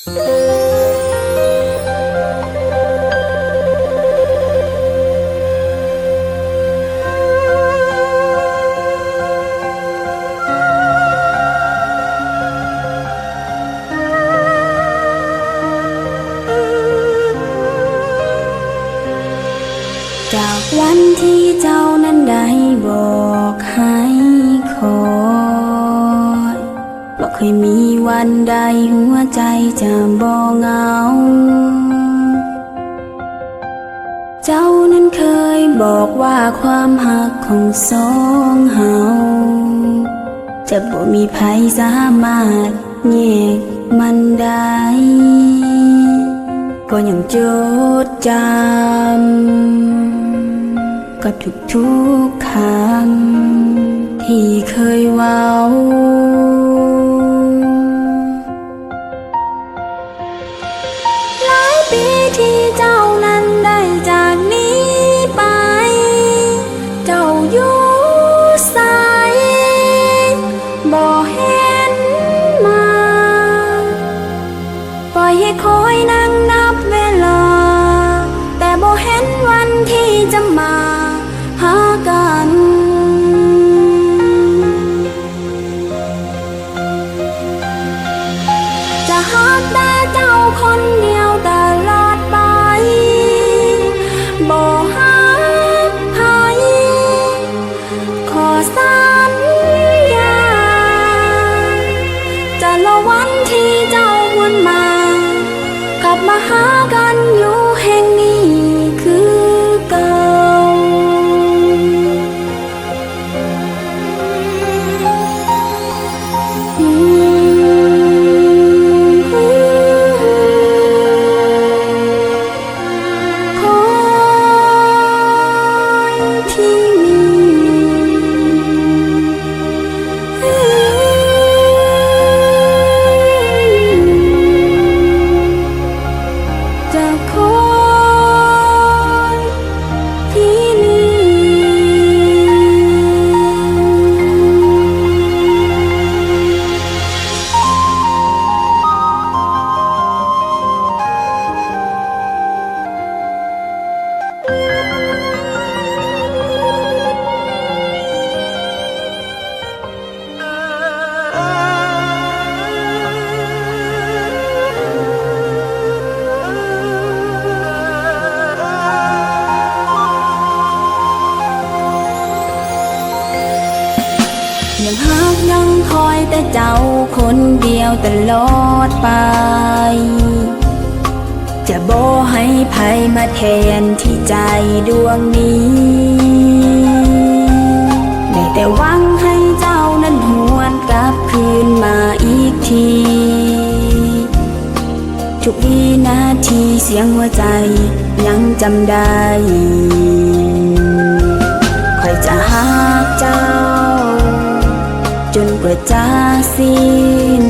ຈາກວັນທີ່ເຈົ້ານັ້ນໄດ້ບອກໃຫ້ຂ້ອຍ ບໍ່ເຄີຍມີວັນໃດຫົວໃຈຈະບໍ່ເຫງົາ. ເຈົ້ານັ້ນເຄີຍບອກວ່າຄວາມຮັກຂອງສອງເຮົາ ຈະບໍ່ມີໃຜສາມາດແຍກມັນໄດ້ ກໍຍັງຈົດຈຳກັບທຸກໆຄຳທີ່ເຄີຍເວົ້າ. ຫຼາຍປີທີ່ເຈົ້ານັ້ນໄດ້ຈາກໜີໄປ ເຈົ້າຢູ່ໃສບໍ່ເຫັນມາ ປ່ອຍໃຫ້ຄອຍນັ່ງນັບເວລາ ແຕ່ບໍ່ເຫັນວັນທີ່ຈະມາຫາກັນ. ຈະຮັກແຕ່ເຈົ້າຄົນດຽວຕະຫຼອດໄປ ບໍ່ຮັກໃຜ ຂໍສັນຍາ ຈະລໍວັນທີ່ເຈົ້າຫວນມາ ກັບມາຫາກັນຢູ່ແຫ່ງນີ້ຄືເກົ່າ. ຈະຄອຍທີ່ນີ້. ຍັງຮັກຍັງຄອຍແຕ່ເຈົ້າຄົນດຽວຕະຫຼອດໄປ ຈະບໍ່ໃຫ້ໃຜມາແທນທີ່ໃຈດວງນີ້ ໄດ້ແຕ່ຫວັງໃຫ້ເຈົ້ານັ້ນຫວນກັບຄືນມາອີກທີ ທຸກວິນາທີສຽງຫົວໃຈຍັງຈຳໄດ້ ຂ້ອຍຈະຮັກເຈົ້າຈົນກວ່າຈະສິ້ນ